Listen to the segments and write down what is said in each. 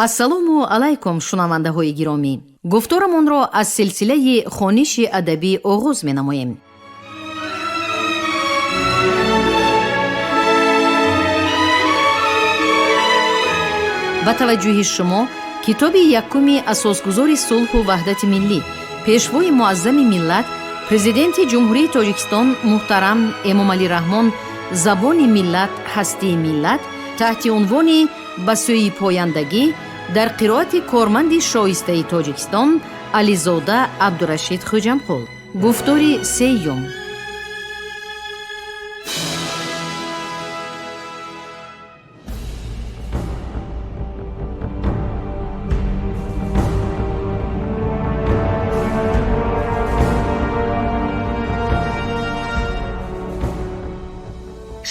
Ассалому алайкум, шунавандаҳои гиромӣ. Гуфторамонро аз силсилаи хониши адабӣ оғоз менамоем. Ба таваҷҷӯҳи шумо китоби якуми асосгузори сулҳу ваҳдати миллӣ, пешвои муаззами миллат, Президенти Ҷумҳурии Тоҷикистон муҳтарам Эмомалӣ Раҳмон «Забони миллат, ҳастии миллат» таҳти унвони «Ба сӯи пояндагӣ» дар қироати корманди шоистаи Тоҷикистон Ализода Абдурашид Хӯҷамқул. Гуфтори сеюм.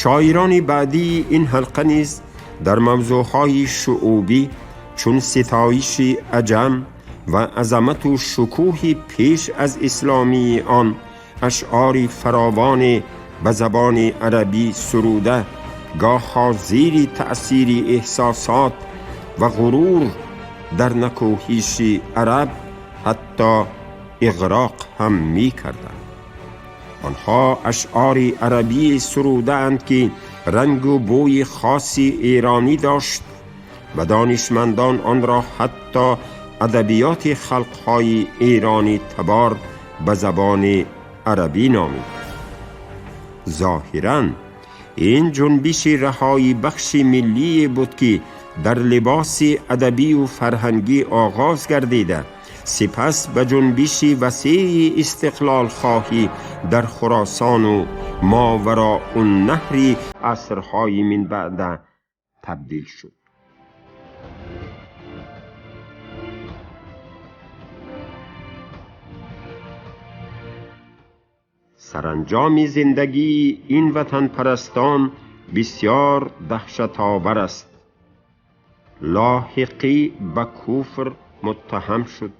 Шоирони баъдии ин ҳалқа низ дар мавзӯъҳои шуъубӣ, чун ситоиши аҷам ва азамату шукӯҳи пеш аз исломии он, ашъори фаровоне ба забони арабӣ суруда, гоҳҳо зери таъсири эҳсосот ва ғурур дар накӯҳиши араб ҳатто иғроқ ҳам мекарданд. Онҳо ашъори арабӣ сурудаанд, ки рангу бӯи хоси эронӣ дошт ва донишмандон онро ҳатто адабиёти халқҳои эронӣ табор ба забони арабӣ номид. Зоҳиран, ин ҷунбиши раҳои бахши миллие буд, ки дар либоси адабию фарҳангӣ оғоз гардида, сипас ба ҷунбиши васеи истиқлолхоҳӣ дар Хуросону Мовароуннаҳри асрҳои минбаъда табдил шуд. Саранҷоми зиндагии ин ватанпарастон бисёр даҳшатовар аст. Лоҳиқӣ ба куфр муттаҳам шуд.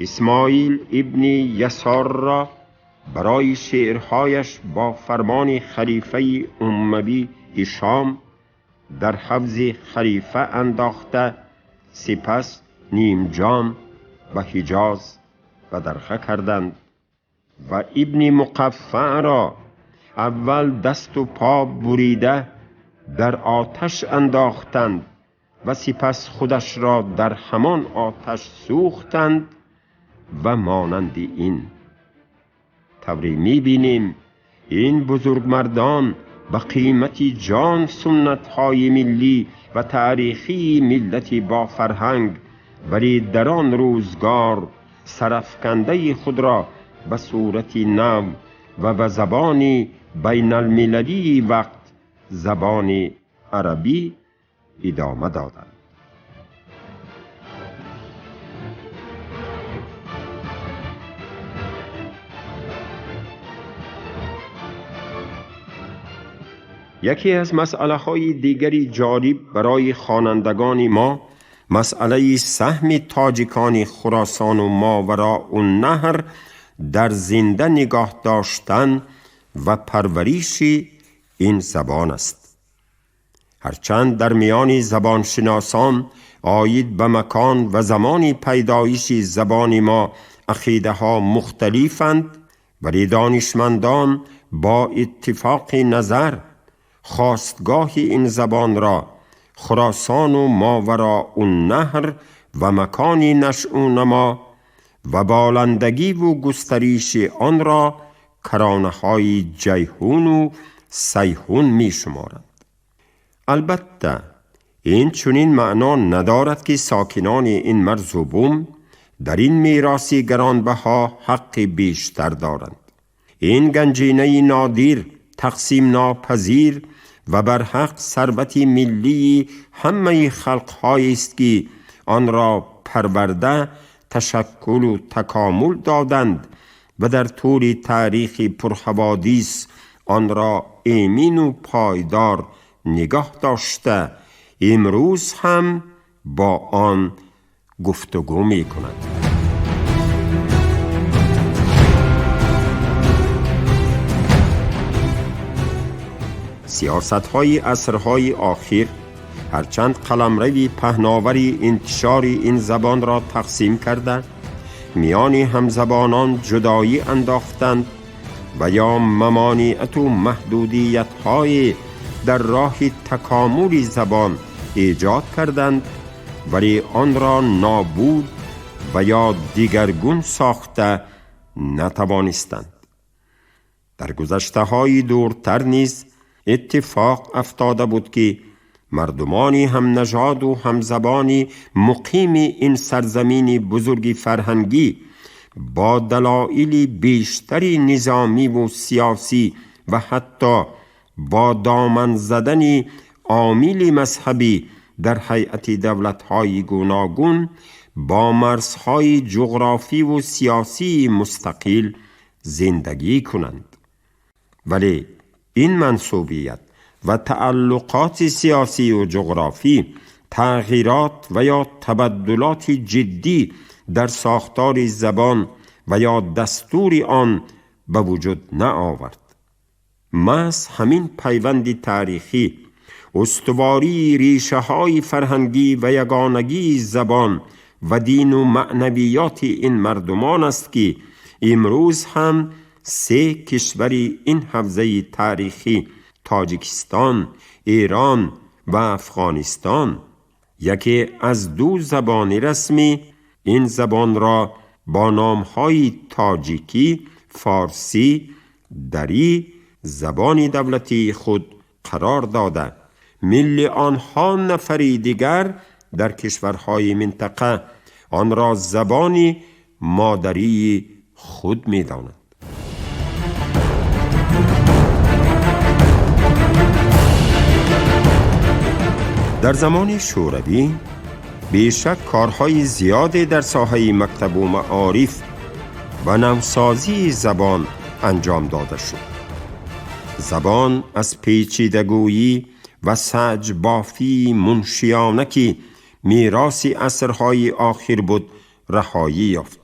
Исмоил ибни Ясорро барои шеърҳояш бо фармони халифаи уммавӣ Ҳишом дар ҳавзи халифа андохта, сипас нимҷом ба Ҳиҷоз бадарға карданд ва Ибни Муқаффаъро аввал дасту по бурида дар оташ андохтанд ва сипас худашро дар ҳамон оташ сӯхтанд ва монанди ин. Тавре мебинем, ин бузургмардон ба қимати ҷон суннатҳои миллӣ ва таърихии миллати бофарҳанг, вале дар он рӯзгор сарафкандаи худро ба сурати нав ва ба забони байналмилалии вақт, забони арабӣ, идома доданд. Яке аз масъалаҳои дигари ҷолиб барои хонандагони мо масъалаи саҳми тоҷикони Хуросону Мовароуннаҳр дар зинда нигоҳ доштан ва парвариши ин забон аст. Ҳарчанд дар миёни забоншиносон оид ба макон ва замони пайдоиши забони мо ақидаҳо мухталифанд, вале донишмандон бо иттифоқи назар хостгоҳи ин забонро Хуросону Мовароуннаҳр ва макони нашъунамо ва баландагиву густариши онро каронаҳои Ҷайҳуну Сайҳун мешуморанд. Албатта, ин чунин маъно надорад, ки сокинони ин марзу бум дар ин мероси гаронбаҳо ҳаққи бештар доранд. Ин ганҷинаи нодир, тақсимнопазир ва барҳақ сарвати миллии ҳамаи халқҳоест, ки онро парварда, ташаккулу такомул доданд ва дар тӯли таърихи пурҳаводис онро эмину пойдор нигоҳ дошта, имрӯз ҳам бо он гуфтугӯ мекунанд. Сиёсатҳои асрҳои охир ҳарчанд қаламрави паҳновари интишори ин забонро тақсим карда, миёни ҳамзабонон ҷудоӣ андохтанд ва ё мамониату маҳдудиятҳое дар роҳи такомули забон эҷод карданд, вале онро нобуд ва ё дигаргун сохта натавонистанд. Дар гузаштаҳои дуртар низ иттифоқ афтода буд, ки мардумони ҳамнажоду ҳамзабони муқими ин сарзамини бузурги фарҳангӣ бо далоили бештари низомиву сиёсӣ ва ҳатто бо доман задани омили мазҳабӣ дар ҳайати давлатҳои гуногун бо марзҳои ҷуғрофиву сиёсии мустақил зиндагӣ кунанд. Вале ин мансубият ва тааллуқоти сиёсию ҷуғрофӣ тағйирот ва ё табаддулоти ҷиддӣ дар сохтори забон ва ё дастури он ба вуҷуд наовард. Маҳз ҳамин пайванди таърихӣ, устувории решаҳои фарҳангӣ ва ягонагии забон ва дину маънавиёти ин мардумон аст, ки имрӯз ҳам се кишвари ин ҳавзаи таърихӣ, Тоҷикистон, Эрон ва Афғонистон, яке аз ду забони расмӣ ин забонро бо номҳои тоҷикӣ, форсӣ, дарӣ забони давлатии худ қарор дода, миллионҳо нафари дигар дар кишварҳои минтақа онро забони модарии худ медонанд. Дар замони Шӯравӣ бешак корҳои зиёде дар соҳаи мактабу маориф ва навсозии забон анҷом дода шуд. Забон аз печидагӯӣ ва саҷбофии муншиёна, ки мероси асрҳои охир буд, раҳоӣ ёфт.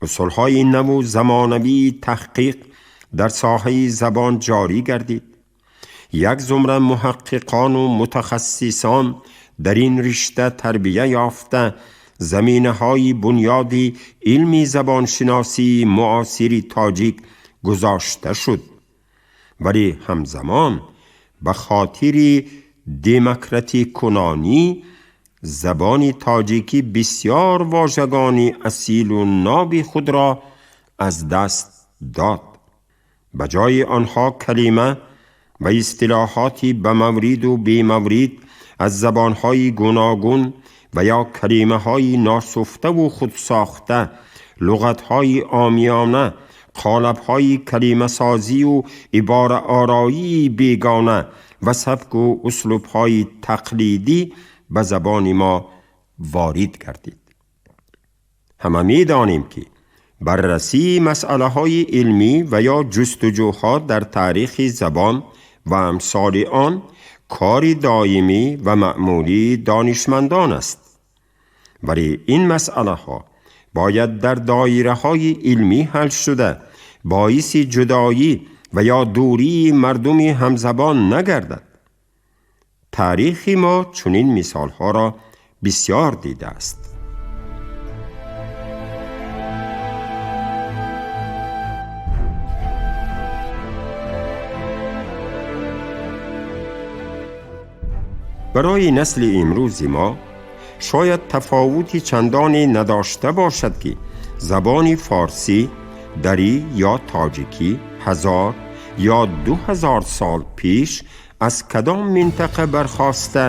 Усулҳои наву замонавии таҳқиқ дар соҳаи забон ҷорӣ гардид. Як зумра муҳаққиқону мутахассисон дар ин ришта тарбия ёфта, заминаҳои бунёди илми забоншиносии муосири тоҷик гузошта шуд. Вале ҳамзамон ба хотири демократикунонӣ забони тоҷикӣ бисёр вожагони асилу ноби худро аз даст дод. Ба ҷои онҳо калима ва истилоҳоти ба мавриду бемаврид аз забонҳои гуногун ва ё калимаҳои носуфтаву худсохта, луғатҳои омиёна, қолабҳои калимасозию ибораороии бегона ва сабку услубҳои тақлидӣ ба забони мо ворид гардид. Ҳама медонем, ки баррасии масъалаҳои илмӣ ва ё ҷустуҷӯҳо дар таърихи забон ва амсоли он кори доимӣ ва маъмулии донишмандон аст. Вале ин масъалаҳо бояд дар доираҳои илмӣ ҳал шуда, боиси ҷудоӣ ва ё дурии мардуми ҳамзабон нагардад. Таърихи мо чунин мисолҳоро бисёр дидааст. Барои насли имрӯзи мо шояд тафовути чандоне надошта бошад, ки забони форсӣ, дарӣ ё тоҷикӣ 1000 ё 2000 сол пеш аз кадом минтақа бархоста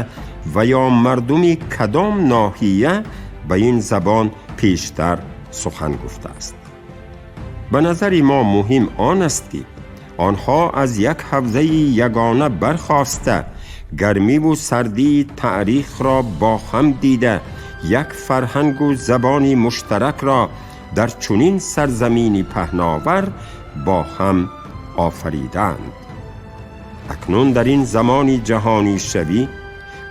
ва ё мардуми кадом ноҳия ба ин забон пештар сухан гуфтааст. Ба назари мо муҳим он аст, ки онҳо аз як ҳавзаи ягона бархоста, гармиву сардии таърихро бо ҳам дида, як фарҳангу забони муштаракро дар чунин сарзамини паҳновар бо ҳам офаридаанд. Акнун дар ин замони ҷаҳонишавӣ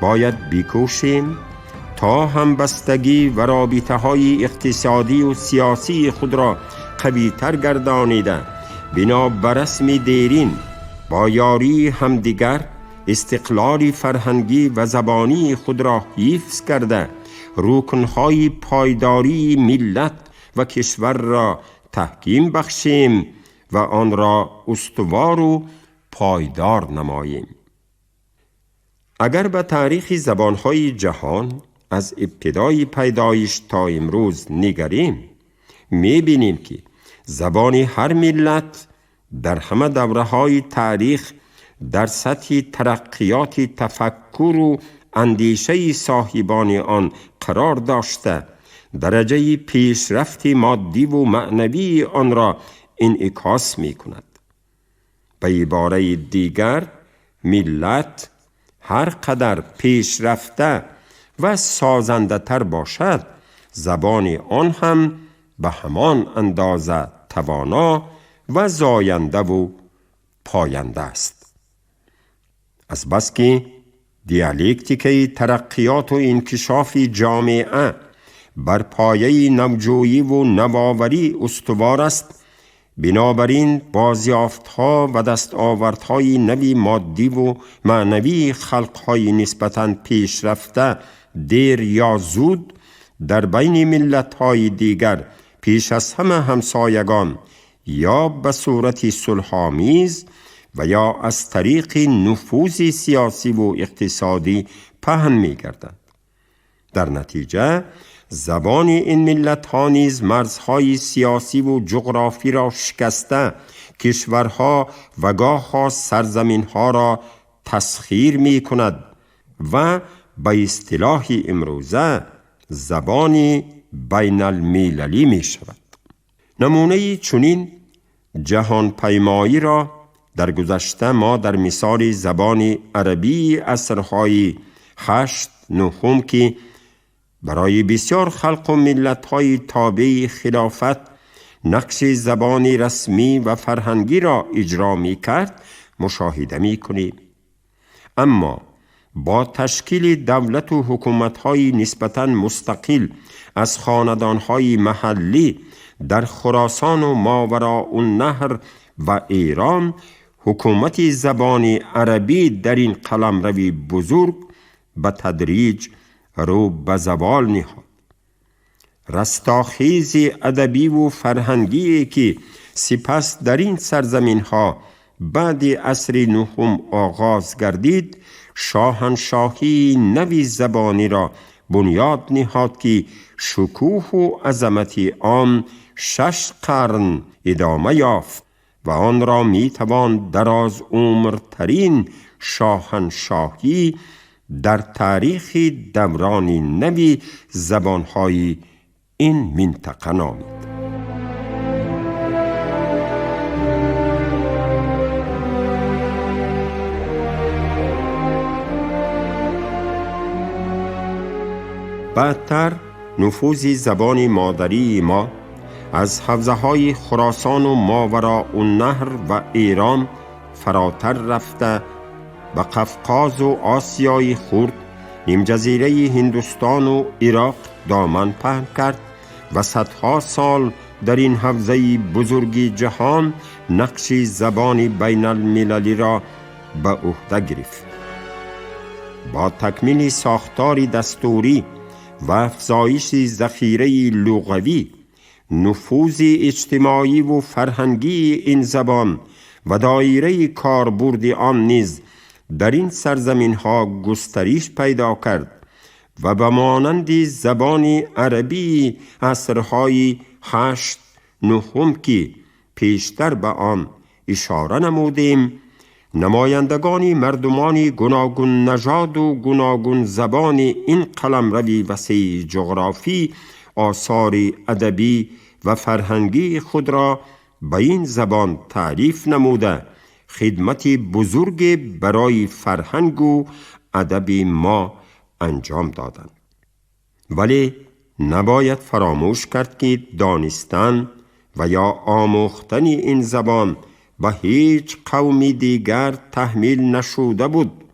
бояд бикӯшем, то ҳамбастагӣ ва робитаҳои иқтисодию сиёсии худро қавитар гардонида, бино ба расми дерин бо ёрии ҳамдигар استقلال فرهنگی و زبانی خود را حفظ کرده، رکن‌های پایداری ملت و کشور را تحکیم بخشیم و آن را استوار و پایدار نماییم. اگر به تاریخ زبان‌های جهان از ابتدای پیدایش تا امروز نگریم، می‌بینیم که زبان هر ملت در همه دوره‌های تاریخ در سطح ترقیات تفکر و اندیشه صاحبان آن قرار داشته، درجه پیشرفت مادی و معنوی آن را انعکاس می کند. به عباره دیگر، ملت هر قدر پیشرفته و سازنده تر باشد، زبان آن هم به همان اندازه توانا و زاینده و پاینده است. از بس که دیالکتیک ترقیات و انکشاف جامعه بر پایه نوجویی و نوآوری استوار است، بنابراین بازیافتها و دستاوردهای نوی مادی و معنوی خلقهای نسبتاً پیشرفته دیر یا زود در بین ملت‌های دیگر پیش از همه همسایگان یا به صورت صلح‌آمیز و یا از طریق نفوذ سیاسی و اقتصادی پهن می‌گردند. در نتیجه زبان این ملت‌ها نیز مرزهای سیاسی و جغرافی را شکسته، کشورها و گاه‌ها سرزمین‌ها را تسخیر می‌کند و به اصطلاح امروزه زبان بین المللی می‌شود. نمونه چنین جهان پیمایی را در گذشته ما در مثال زبان عربی عصرهای 8 9 که برای بسیار خلق و ملت‌های تابع خلافت نقش زبان رسمی و فرهنگی را اجرا می‌کرد مشاهده می‌کنیم. اما با تشکیل دولت و حکومت‌های نسبتاً مستقل از خاندان‌های محلی در خراسان و ماوراء النهر و ایران، حکومت زبان عربی در این قلمرو بزرگ به تدریج رو به زوال نهاد. رستاخیز ادبی و فرهنگی که سپس در این سرزمین‌ها بعد عصر نهم آغاز گردید، شاهنشاهی نوی زبانی را بنیاد نهاد که شکوه و عظمت آن 6 قرن ادامه یافت و آن را میتوان دراز عمرترین شاهنشاهی در تاریخ دوران نوی زبانهای این منطقه نامید. بعدتر نفوذ زبان مادری ما از حوزه‌های خراسان و ماوراء النهر و ایران فراتر رفته به قفقاز و آسیای خرد، نیمجزیره هندوستان و عراق دامن پهن کرد و صدها سال در این حوزه بزرگ جهان نقش زبان بین المللی را به عهده گرفت. با تکمیل ساختار دستوری و افزایش ذخیره لغوی، نفوذ اجتماعی و فرهنگی این زبان و دایره کاربرد آن نیز در این سرزمین‌ها گسترش پیدا کرد و به مانند زبان عربی عصرهای 8 9 که پیشتر به آن اشاره نمودیم، نمایندگان مردمان گوناگون نژاد و گوناگون زبان این قلمرو وسیع جغرافی آثار ادبی و فرهنگی خود را به این زبان تعریف نموده، خدمت بزرگ برای فرهنگ و ادب ما انجام دادند. ولی نباید فراموش کرد که دانستن و یا آموختن این زبان به هیچ قوم دیگر تحمیل نشده بود،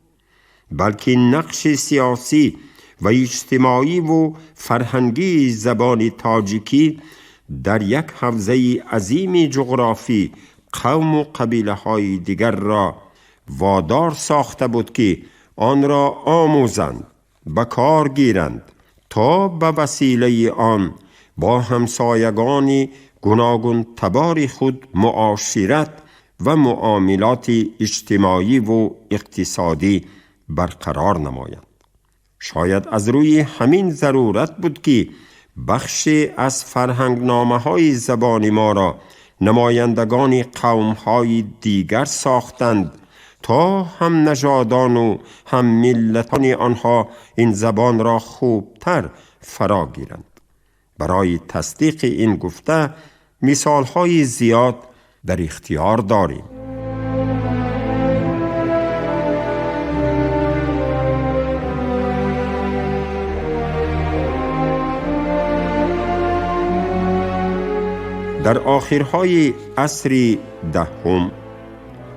بلکه نقش سیاسی و اجتماعی و فرهنگی زبان تاجیکی در یک حوزه عظیم جغرافی قوم و قبیله های دیگر را водор сохта буд, ки онро омӯзанд, ба кор гиранд, то ба василаи он бо ҳамсоягони гуногунтабори худ муошират ва муомилоти иҷтимоӣ ву иқтисодӣ барқарор намоянд. Шояд аз рӯи ҳамин зарурат буд, ки бахше аз фарҳангномаҳои забони моро намояндагони қавмҳои дигар сохтанд, то ҳам нажодону ҳам миллатони онҳо ин забонро хубтар фаро гиранд. Барои тасдиқи ин гуфта мисолҳои зиёд дар ихтиёр дорем. Дар охирҳои асри даҳум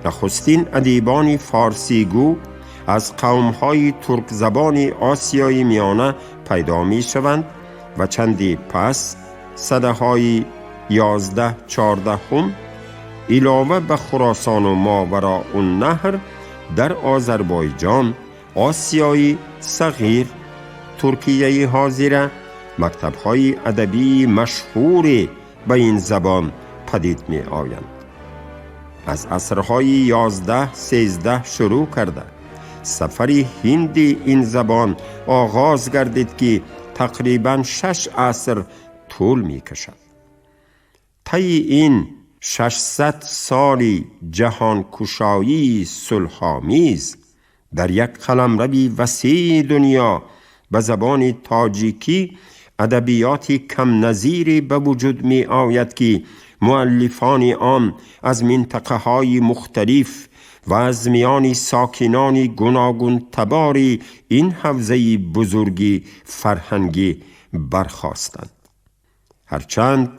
нахустин адибони форсигӯ аз қавмҳои туркзабони осиёи миёна пайдо мешаванд ва чанде пас садаҳои 11-14 илова ба Хуросону Мовароуннаҳр дар Озарбойҷон, Осиёи Сағир, Туркияи ҳозира мактабҳои адабии машҳуре ба ин забон падид меоянд. Аз асрҳои 11-13 шурӯъ карда сафари ҳинди ин забон оғоз гардид, ки тақрибан 6 аср тӯл мекашад. Таи ин 600 соли ҷаҳонкушоии сулҳомез дар як қаламрави васеи дунё ба забони тоҷикӣ адабиёти камназире ба вуҷуд меояд, ки муаллифони он аз минтақаҳои мухталиф ва аз миёни сокинони гуногунтабори ин ҳавзаи бузурги фарҳангӣ бархостанд. Ҳарчанд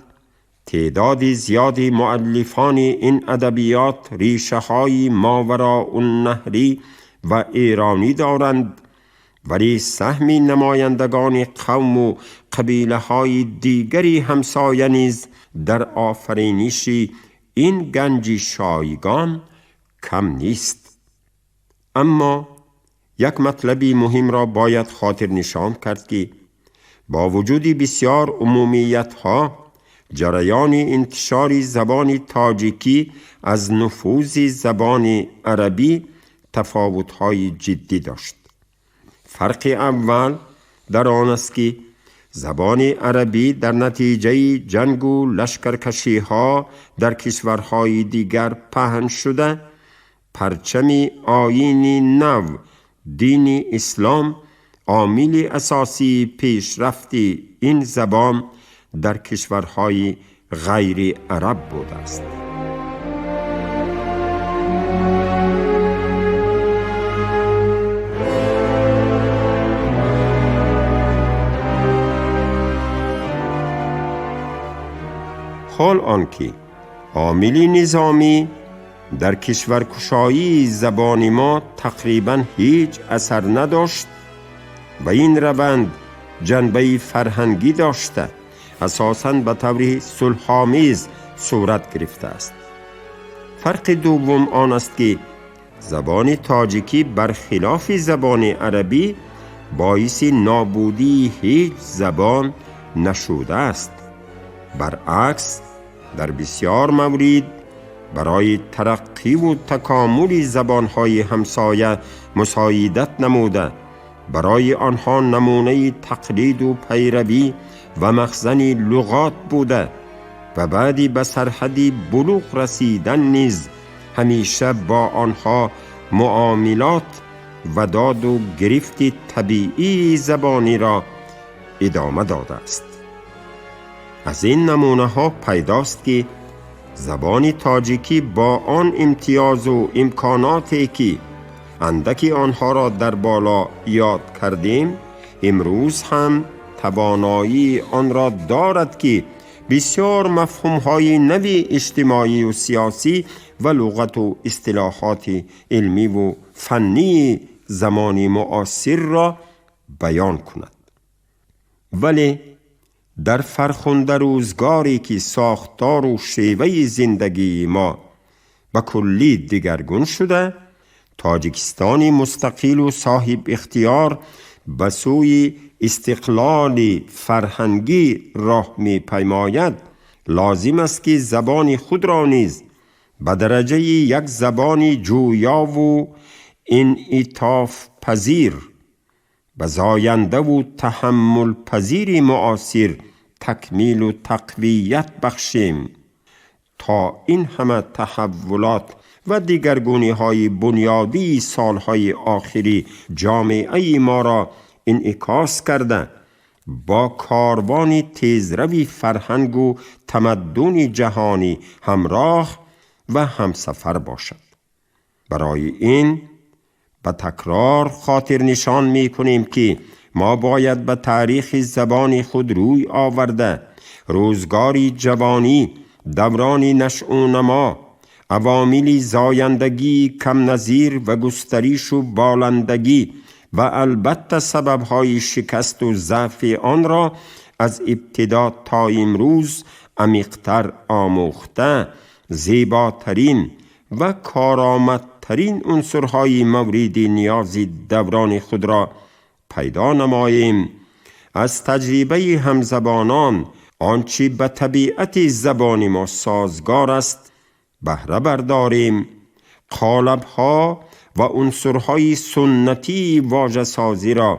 теъдоди зиёди муаллифони ин адабиёт решаҳои мовароуннаҳрӣ ва эронӣ доранд, вале саҳми намояндагони қавму қабилаҳои дигари ҳамсоя низ дар офариниши ин ганҷи шойгон кам нест. Аммо як матлаби муҳимро бояд хотирнишон кард, ки бо вуҷуди бисёр умумиятҳо ҷараёни интишори забони тоҷикӣ аз нуфузи забони арабӣ тафовутҳои ҷиддӣ дошт. Фарқи аввал дар он аст, ки забони арабӣ дар натиҷаи ҷангу лашкаркашиҳо дар кишварҳои дигар паҳн шуда, парчами оини нав, дини ислом, омили асосии пешрафти ин забон дар кишварҳои ғайри араб будааст. ҳол он ки омили низомӣ дар кишваркушоии забони мо тақрибан ҳеҷ асар надошт ва ин раванд ҷанбаи фарҳангӣ дошта, асосан ба таври сулҳомез сурат гирифтааст. Фарқи дуввум он аст, ки забони тоҷикӣ бархилофи забони арабӣ боиси нобудии ҳеҷ забон нашудааст. Баръакс, дар бисёр маврид барои тараққиву такомули забонҳои ҳамсоя мусоидат намуда, барои онҳо намунаи тақлиду пайравӣ ва махзани луғот буда ва баъди ба сарҳади булуғ расидан низ ҳамеша бо онҳо муомилот ва доду гирифти табиии забониро идома додааст. Аз ин намунаҳо пайдост, ки забони тоҷикӣ бо он имтиёзу имконоте, ки андаки онҳоро дар боло ёд кардем, имрӯз ҳам тавоноии онро дорад, ки бисёр мафҳумҳои нави иҷтимоию сиёсӣ ва луғату истилоҳоти илмиву фаннии замони муосирро баён кунад. Вале дар фархунда рӯзгоре, ки сохтору шеваи зиндагии мо ба куллӣ дигаргун шуда, Тоҷикистони мустақилу соҳибихтиёр ба сӯи истиқлоли фарҳангӣ роҳ мепаймояд, лозим аст ки забони худро низ ба дараҷаи як забони ҷӯёву инъитофпазир, ба зояндаву таҳаммулпазири муосир такмилу тақвият бахшем, то ин ҳама таҳаввулот ва дигаргуниҳои бунёдии солҳои охири ҷомеаи моро инъикос карда, бо корвони тезрави фарҳангу тамаддуни ҷаҳонӣ ҳамроҳ ва ҳамсафар бошад. Барои ин ба такрор хотирнишон мекунем, ки мо бояд ба таърихи забони худ рӯй оварда, рӯзгори ҷавонӣ, даврони нашъунамо, авомили зояндагии камназир ва густаришу боландагӣ ва албатта сабабҳои шикасту заъфи онро аз ибтидо то имрӯз амиқтар омӯхта, зеботарин ва коромадтарин унсурҳои мавриди ниёзи даврони худро пайдо намоем. Аз таҷрибаи ҳамзабонон он чӣ ба табиати забони мо созгор аст баҳра бардорем, қолабҳо ва унсурҳои суннатии вожасозиро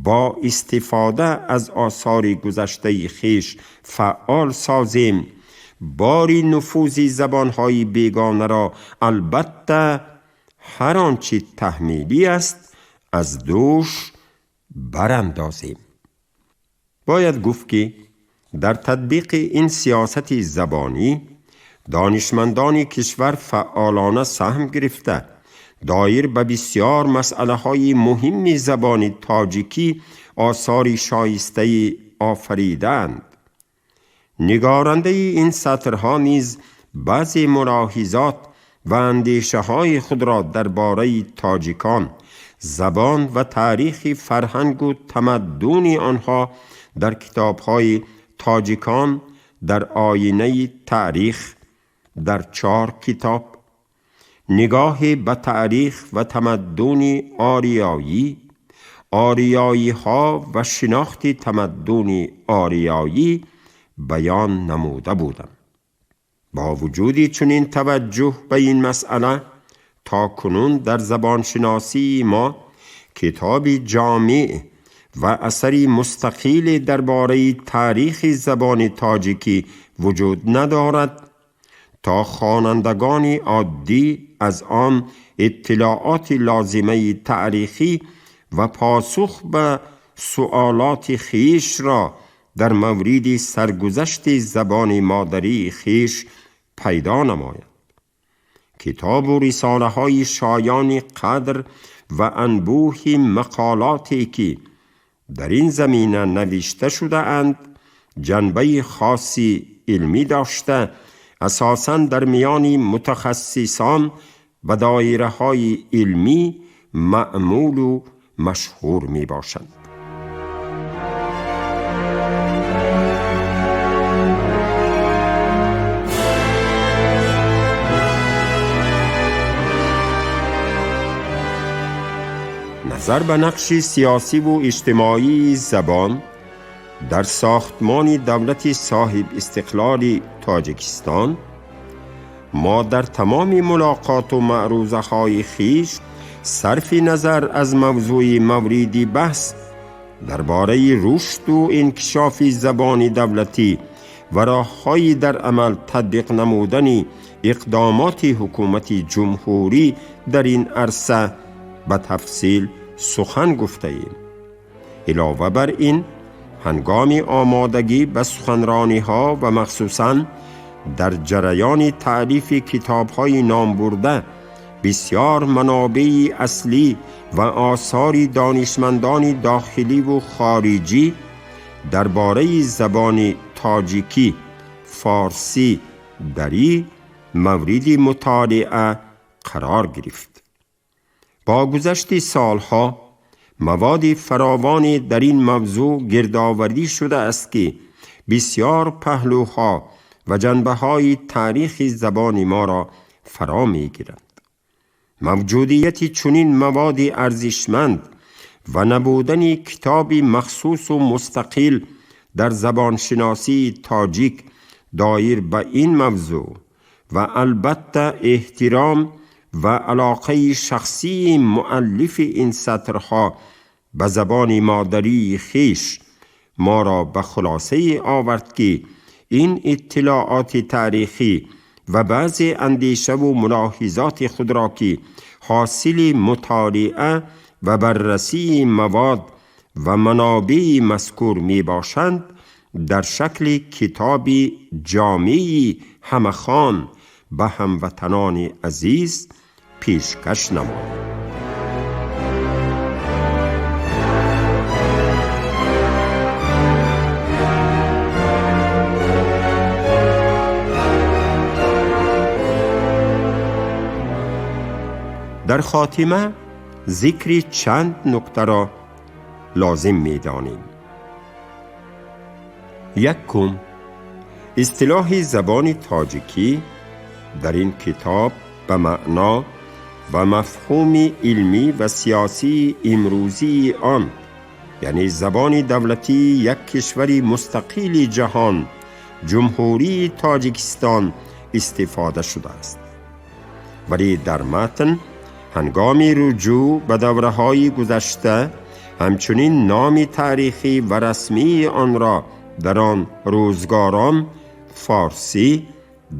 бо истифода аз осори гузаштаи хеш фаъол созем, бори нуфузи забонҳои бегонаро, албатта ҳар он чӣ таҳмилӣ аст, аз дӯш барандозем. Бояд гуфт, ки дар татбиқи ин сиёсати забонӣ донишмандони кишвар фаъолона саҳм гирифта, доир ба бисёр масъалаҳои муҳимми забони тоҷикӣ осори шоистаи офаридаанд. Нигорандаи ин сатрҳо низ баъзе мулоҳизот ва андешаҳои худро дар бораи тоҷикон, забон ва таърихи фарҳангу тамаддуни онҳо дар китобҳои «Тоҷикон дар оинаи таърих» дар чор китоб, «Нигоҳе ба таърих ва тамаддуни ориёӣ», «Ориёиҳо ва шинохти тамаддуни ориёӣ» баён намуда будам. Бо вуҷуди чунин таваҷҷӯҳ ба ин масъала, то кунун дар забоншиносии мо китоби ҷомеъ ва асари мустақиле дар бораи таърихи забони тоҷикӣ вуҷуд надорад, то хонандагони оддӣ аз он иттилооти лозимаи таърихӣ ва посух ба суолоти хешро дар мавриди саргузашти забони модарии хеш пайдо намояд. Китобу рисолаҳои шоёни қадр ва анбӯҳи мақолоте ки дар ин замина навишта шудаанд, ҷанбаи хоси илмӣ дошта, асосан дар миёни мутахассисон ва доираҳои илмӣ маъмулу машҳур мебошанд. Назар ба нақши сиёсиву иҷтимоии забон дар сохтмони давлати соҳибистиқлоли Тоҷикистон, мо дар тамоми мулоқоту маърузаҳои хиш, сарфи назар аз мавзӯи мавриди баҳс, дар бораи рушду инкишофи забони давлатӣ ва роҳҳои дар амал татбиқ намудани иқдомоти ҳукумати ҷумҳурӣ дар ин арса ба тафсил сухан гуфтаем. Илова бар ин, ҳангоми омодагӣ ба суханрониҳо ва махсусан дар ҷараёни таълифи китобҳои номбурда бисёр манобеи аслӣ ва осори донишмандони дохиливу хориҷӣ дар бораи забони тоҷикӣ, форсӣ, дарӣ мавриди мутолиа қарор гирифт. Бо гузашти солҳо маводи фаровоне дар ин мавзӯъ гирдоварӣ шудааст, ки бисёр паҳлӯҳо ва ҷанбаҳои таърихи забони моро фаро мегиранд. Мавҷудияти чунин маводи арзишманд ва набудани китоби махсусу мустақил дар забоншиносии тоҷик доир ба ин мавзӯъ ва албатта эҳтиром ва алоқаи шахсии муаллифи ин сатрҳо ба забони модарии хеш моро ба хулосае овард, ки ин иттилооти таърихӣ ва баъзе андешаву мулоҳизоти худро, ки ҳосили мутолиа ва баррасии мавод ва манобеи мазкур мебошанд, дар шакли китоби ҷомеи ҳамахон ба ҳамватанони азиз пешкаш намоем. Дар хотима зикри чанд нуктаро лозим медонем. Якум, истилоҳи забони тоҷикӣ дар ин китоб ба маъно ва мафҳуми илмӣ ва сиёсии имрӯзии он, яъне забони давлатии як кишвари мустақили ҷаҳон, Ҷумҳурии Тоҷикистон, истифода шудааст. Вале дар матн ҳангоми руҷӯъ ба давраҳои гузашта ҳамчунин номи таърихӣ ва расмии онро дар он рӯзгорон форсӣ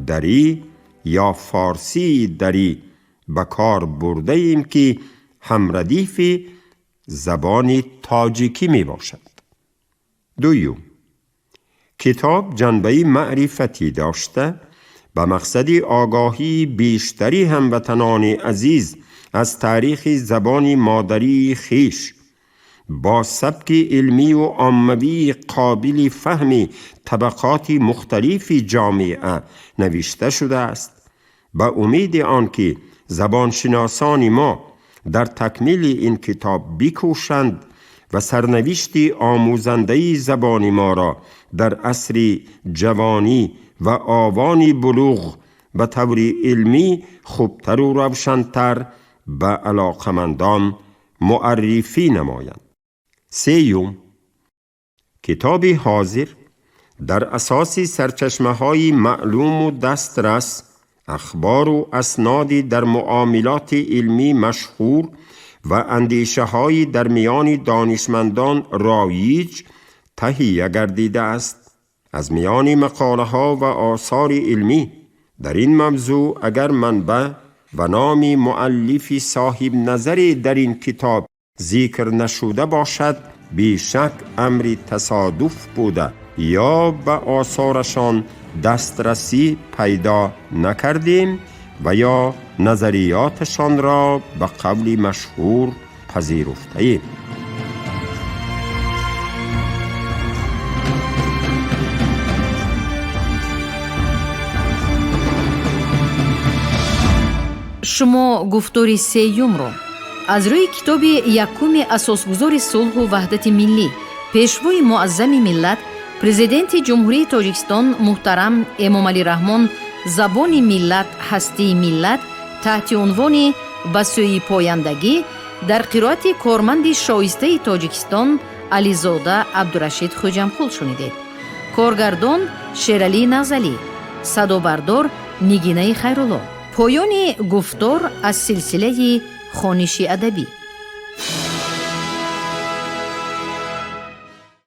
дарӣ ё форсии дарӣ ба кор бурдаем, ки ҳамрадифи забони тоҷикӣ мебошад. Дуюм, китоб ҷанбаи маърифатӣ дошта, ба мақсади огоҳии бештари ҳамватанони азиз аз таърихи забони модарии хеш бо сабки илмию оммавии қобили фаҳми табақоти мухталифи ҷомеа навишта шудааст. Ба умеди он ки забоншиносони мо дар такмили ин китоб бикӯшанд ва сарнавишти омӯзандаи забони моро дар асри ҷавонӣ ва овони булуғ ба таври илмӣ хубтару равшантар ба алоқамандон муаррифӣ намоянд. Сеюм, китоби ҳозир дар асоси сарчашмаҳои маълуму дастрас, ахбору асноди дар муомилоти илмӣ машҳур ва андешаҳои дар миёни донишмандон роиҷ таҳия гардидааст. Аз миёни мақолаҳо ва осори илмӣ дар ин мавзӯъ агар манбаъ ва номи муаллифи соҳибназаре дар ин китоб зикр нашуда бошад, бешак амри тасодуф буда ё ба осорашон дастрасӣ пайдо накардем ва ё назариёташонро ба қавли машҳур пазируфтаем. Шумо гуфтори сеюмро аз рӯи китоби якуми асосгузори сулҳу ваҳдати миллӣ, пешвои муаззами миллат, Президенти Ҷумҳурии Тоҷикистон муҳтарам Эмомалӣ Раҳмон «Забони миллат – ҳастии миллат» таҳти унвони «Ба сӯи пояндагӣ» дар қироати корманди шоистаи Тоҷикистон Ализода Абдурашид Хӯҷамқул шунидед. Коргардон Шералӣ Нағзалӣ, садобардор Нигинаи Хайрулло. Поёни гуфтор аз силсилаи хониши адабӣ.